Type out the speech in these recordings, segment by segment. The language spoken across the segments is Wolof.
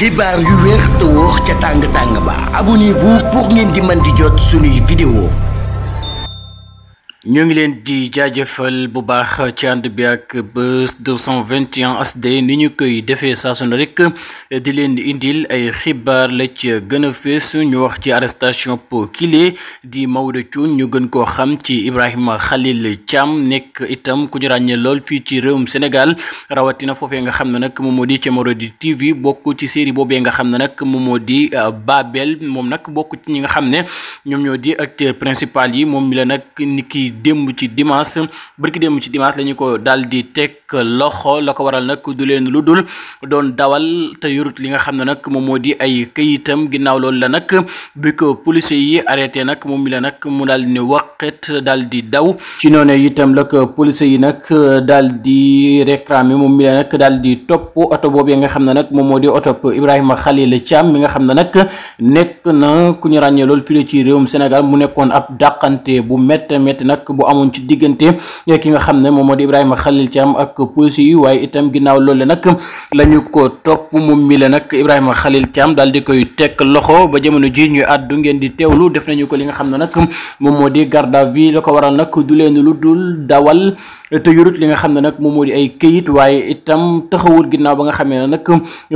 xibaar yu wér te wóor ca tàng ba abonnez-vous pour ngeen di mën di jot suñuy vidéo. ñoo ngi leen di jaajëfal bu baax ci ànd bi ak Buzz 221 HD ni ñu koy defee saa su ne rek di leen indil ay xibaar la ci gën a fees ñu wax ci arrestation po kile di Maodo Thioune ñu gën koo xam ci Ibrahima Khalil Thiam nekk itam ku ñu ràññee lool fii ci réewum Sénégal rawatina foofee nga xam ne nag moom moo di ca Marodi TV bokk ci série boobee nga xam ne nag moom moo di Babel moom nag bokk ci ñi nga xam ne ñoom ñoo di acteur principal yi moom mi la nag niki démb ci dimanche lañu ko daal di teg loxo la ko waral nag du leen lu dul doon dawal te yorut li nga xam ne nag moom moo di ay këyitam ginnaaw loolu la nag bi ko police yi arrêté nag moom mi la nag mu daal di ne waqet daal di daw ci noonu itam la ko police yi nag daal di réclamer moom mi la nag daal di topp oto boobu nga xam ne nag moom moo di oto Ibrahima Khalil Thiam mi nga xam ne nag nekk na ku ñu ràññee lool fii ci réewum Sénégal mu nekkoon ab dàqante bu métti nag bu amoon ci diggante ki nga xam ne moom moo di Ibrahima Khalil Thiam ak police yi waaye itam ginnaaw loolu nag la ñu ko topp moom mi la nag Ibrahima Khalil Thiam daal di koy teg loxo ba jamono ji ñuy àddu ngeen di teewlu def nañu ko li nga xam ne nag moom moo di garde à vue la ko waral nag du leen lu dul dawal te yurut li nga xam ne nag moom moo di ay këyit waaye itam taxawul ginnaaw ba nga xamee ne nag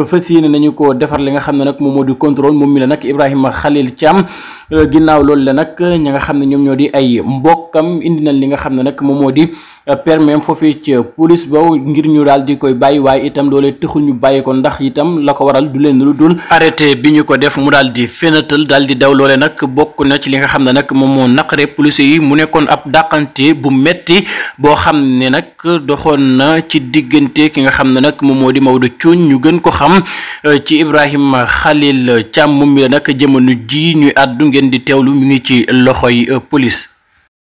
fas yéene nañu ko defar li nga xam ne nag moom moo di contrôle moom mi la nag Ibrahima Khalil Thiam ginnaaw loolu la nag ñi nga xam ne ñoom ñoo di ay mbokkam indi nañ li nga xam ne nag moom moo di permis foofee ci police ba ngir ñu daal di koy bàyyi waaye itam loolee taxul ñu bàyyi ko ndax itam la ko waral du leen lu dul arrêté bi ñu ko def mu daal di fenatal daal di daw loole nag bokk na ci li nga xam ne nag moom moo naqare police yi mu nekkoon ab dàqante bu metti boo xam ne nag doxoon na ci diggante ki nga xam ne nag moom moo di Maodo Thioune ñu gën ko xam ci Ibrahima Khalil Thiam moom mi la nag jamono ji ñuy àddu ngeen di teewlu mi ngi ci loxoy police.